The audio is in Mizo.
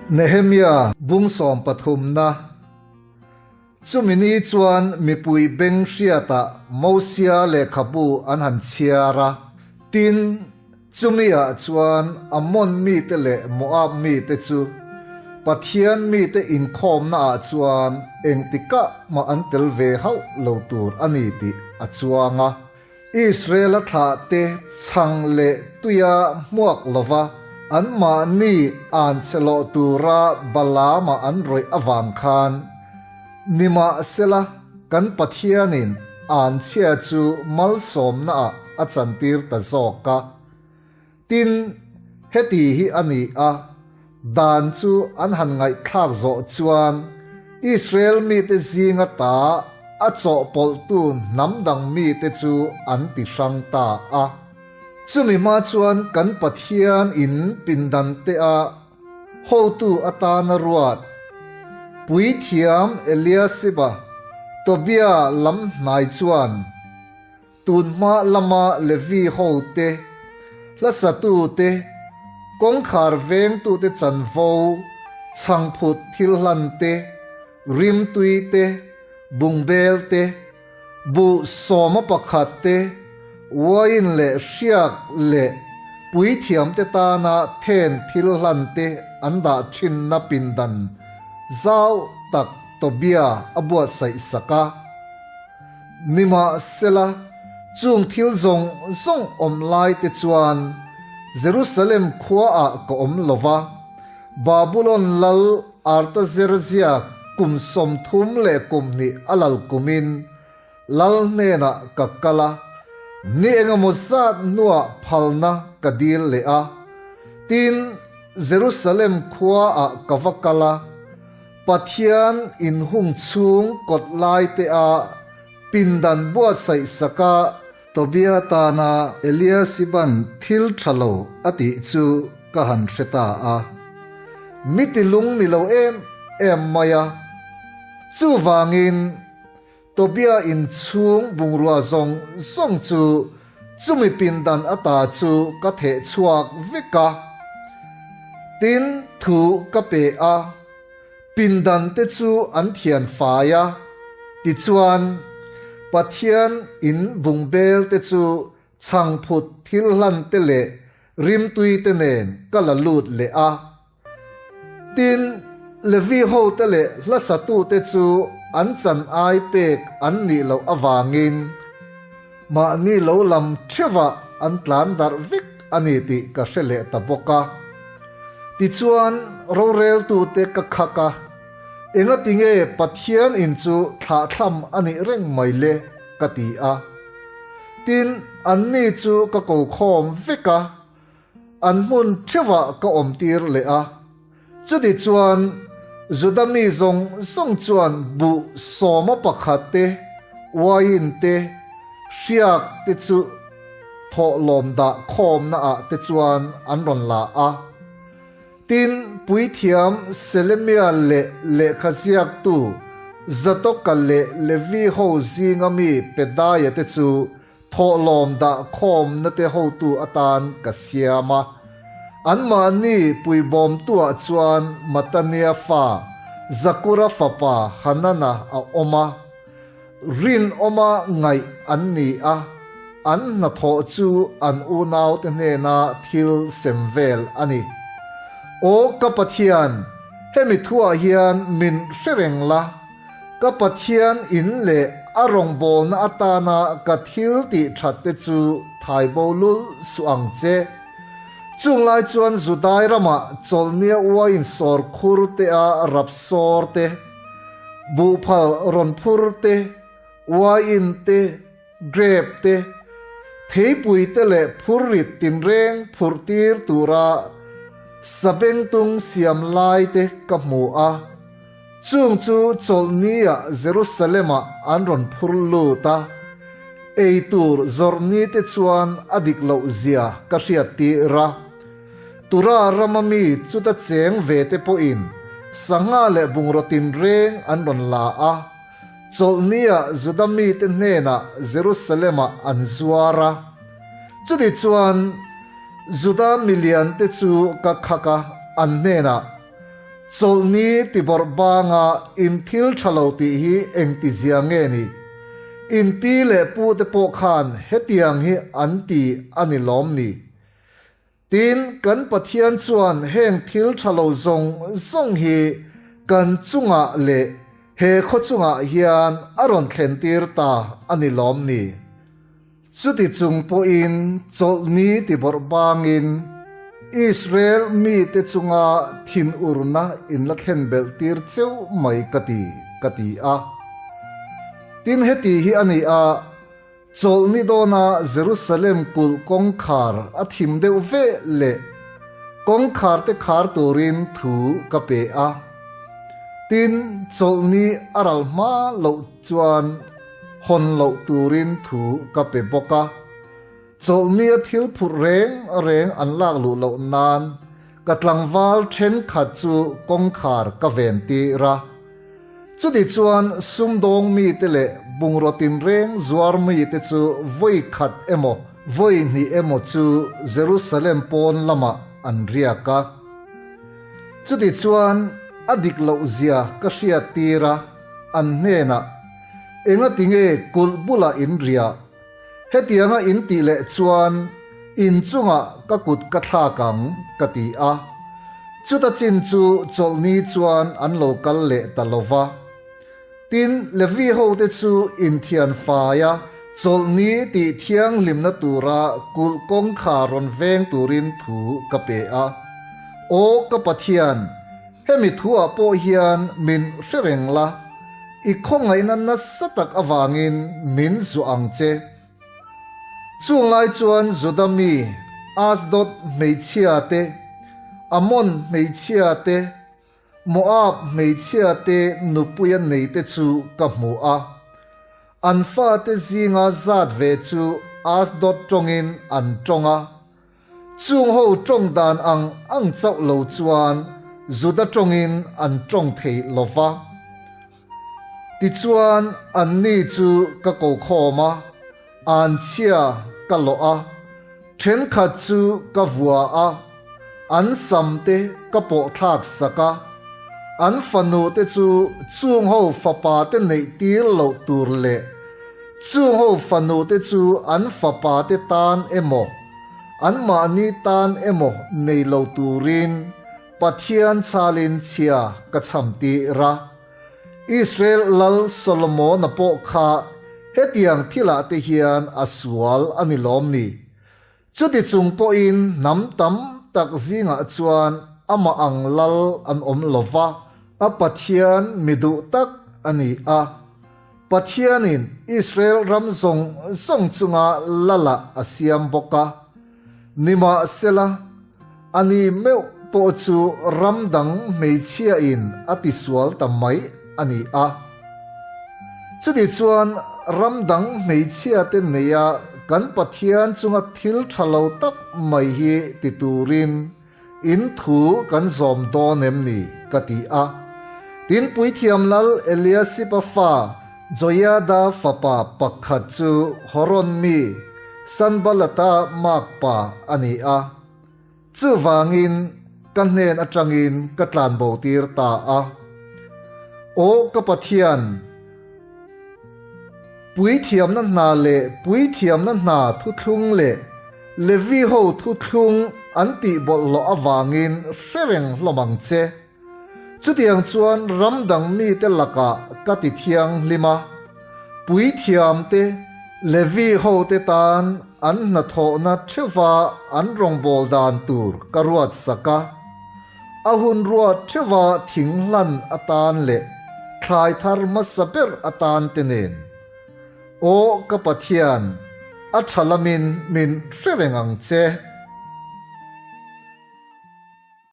Nehemia bung sawmpathumna Chumi ni chuan mipui beng hriatah Mosia lehkhabu an han chhiar a, tin, chumi-ah chuan Ammon mite leh Moab mite chu Pathian mite inkhawmnaah chuan engtikah mah an tel ve hauh lo tur a ni tih a chuang a. Israel-a thlahte chhang leh tuia hmuak lova anmahni anchhe lawh tura Balaama an rawih avang khan, nimahsela kan Pathianin anchhia chu malsawmnaah a chantir ta zawk a. Tin, heti hi a ni a, dan chu an han ngaihthlak zawh chuan Israel mite zinga ta a chawhpawlhtu hnam dang mite chu an ti hrang ta a. Chumi hma chuan kan Pathian in pindan te a hotu atana ruat Puithiam Eliasiba Tobia lam hnai chuan, Tunhma lama Levi hote, hlasatute, kawngkhar vengtute chanvo, chhangphut thil hlan te, rimtui te, bungbel te, buh sawma pakhat te, uain leh hriak leh puithiamte tana then thil hlan te an dah thinna pindan zau tak Tobia a buatsaih sak a. Nimahsela, chung thil zawng zawng awm lai te chuan Jerusalem khuaah ka awm lo va, Babulon lal Artazerzia kum 30 leh kum hnih a lal kumin lal hnenah ka kal a, ni engemaw zat hnuah phalna ka dil leh a. Tin, Jerusalem khuaah ka va kal a. Pathian inhung chhung kawt lai te a pindan buatsaih sak a. Tobia tana Eliasiban thil tha lo a tih chu ka han hre ta a. Mi ti lung ni lo em em mai a. Chuvangin Tobia inchhung bungrua zawng zawng chu Chumi pindan ata chu ka theh chhuak vek a, tin thu ka pe a, pindan te chu an thian fai a, tichuan Pathian in bungbel te chu chhangphut thil hlan te leh rimtui te nen ka la lut leh a. Tin, Levi hote leh hlasatute chu an chan ai pek an nih loh avangin mahni lo lam theuhah an tlan darh vek a ni tih ka hre leh ta bawk a. Tichuan, roreltute ka khak a, Engati nge Pathian in chu thlahthlam a nih reng mai le? ka ti a. Tin, anni chu ka ko khawm vek a. An hmun theuhah ka awmtir leh a, chuti chuan Juda mi zawng zawng chuan buh sawma pakhat te, uaiin te, hriak te chu thawhlawm dah khawmna ah te chuan an rawn la a. Tin, puithiam Selemia leh lehkha ziaktu Zadoka leh Levi ho zinga mi Pedaia te chu Thawhlawm dah khawmna te hotu atan ka siam a, anmahni puibawmtuah chuan Matania fa Zakura fapa Hanana a awm a, rinawma ngaih an ni a, an hnathawh chu an unaute hnena thil sem vel a ni. Aw ka Pathian, hemi thuah hian min hre reng la. Ka Pathian in leh a rawngbawlna atana ka thil tih that te chu thai bo lul suh ang che. Chung lai chuan Judai ramah chawlhnia uaiin sawr khur te a rap sawr te, buhphal rawn phur te, uaiin te, grape te, theipui te leh phurrit tinreng phurh tir tura sabengtung siam lai te ka hmu a. Chung chu chawlhniah Jerusalem-ah an rawn phur lut a, ei tur zawrh ni te chuan a dik loh zia ka hriat tir a. Tura rama mi chuta cheng ve te pawhin sangha leh bungraw tinreng an rawn la a, chawlhniah Juda mite hnenah Jerusalem-ah an zuar a. Chutichuan, Juda miliante chu ka khak a, an hnenah. Chawlhni ti bawrh banga in thil tha lo tih hi engti zia nge ni? In pi leh pu te pawh khan hetiang hi an ti a ni lawm ni? Tin, kan Pathian chuan heng thil tha lo zawng zawng hi kan chungah leh he khaw chungah hian a rawn thlen tir ta a ni lawm ni? Chuti chung pawhin chawlhni ti bawrh bangin Israel mite chunga thinurna in la thlen belh tir cheu mai ka ti, ka ti a. Tin heti hi a ni a, chawlhni dawna Jerusalem kulh kawngkhar a thim deuh ve leh kawngkhar te khar turin thu ka pe a. Tin, chawlhni a ral hma loh chuan hawn loh turin thu ka pe bawk a, chawlhnia thil phurh reng reng an lak luh loh nan ka tlangval thenkhat chu kawngkhar ka ven tir a. Chuti chuan sumdawng mite leh bungraw tinreng zuar mite chu vawi khat emaw vawi hnih emaw chu Jerusalem pawn lamah an riak a. Chuti chuan a dik loh zia ka hriat tir a, an hnenah, Engati nge kulh bulah in riah? Hetianga in tih leh chuan in chungah ka kut ka thlak ang, ka ti a. Chuta chin chu chawlhni chuan an lo kal leh ta lo va. Tin, Levi hote chu inthian faia chawlhni tih thianghlimna tura kulh kawngkhar rawn veng turin thu ka pe a. Aw ka Pathian! Hemi thuah pawh hian min hre reng la, i khawngaihna nasa tak avangin min zuah ang che. Chung lai chuan Juda mi Asdod hmeichhia te, Ammon hmeichhia te, Moab hmeichhia te nupuia nei te chu ka hmu a. An fate zinga zat ve chu Asdod tawngin an tawng a. Chung ho tawng dan ang ang chauh lo chuan Juda tawngin an tawng thei lo va. Tichuan anni chu ka ko khawm a, anchhia ka lawh a, thenkhat chu ka vua a, an sam te ka pawh thlak sak a, an fanu te chu chung ho fapa te neih tir loh tur leh Chung ho fanu te chu an fapa te tan emaw, an mahni tan emaw nei lo turin Pathian chalin chhia ka chham tir a. Israel Lal Solomona pawh kha hetiang thilah te hian a sual a ni lawm ni? Chuti chung pawhin hnam tam tak zingah chuan amah ang lal an awm lo va, a Pathian mi duh tak a ni a. Pathianin Israel ram zawng zawng chunga lalah a siam bawk a. Nimahsela, ani meuh pawh chu ram dang hmeichhiain a tisual ta mai a ni a. Chuti chuan ram dang hmeichhiate neia kan Pathian chunga thil tha lo tak mai hi ti turin in thu kan zawm dawn em ni? ka ti a. Tin Puithiam Lal Eliasib-a fa Joiada fapa pakhat chu Horon mi Sanbalata makpa a ni a. Chuvangin ka hnen atangin ka tlanbo tir ta a. Aw ka Pathian, puithiamna hna leh puithiamna hna thuthlung leh Levi ho thuthlung an tih bawlhhlawh avangin hre reng hlawm ang che. Chutiang chuan ram dang mite lakah ka ti thianghlim a, puithiamte, Levi hote tan an hnathawhna theuva an rawngbâwl dan tur ka ruat sak a, a hun ruat theuva thing hlan atan leh thlai thar hmasa ber atan te nen. Aw ka Pathian, a tha lamin min hre reng ang che.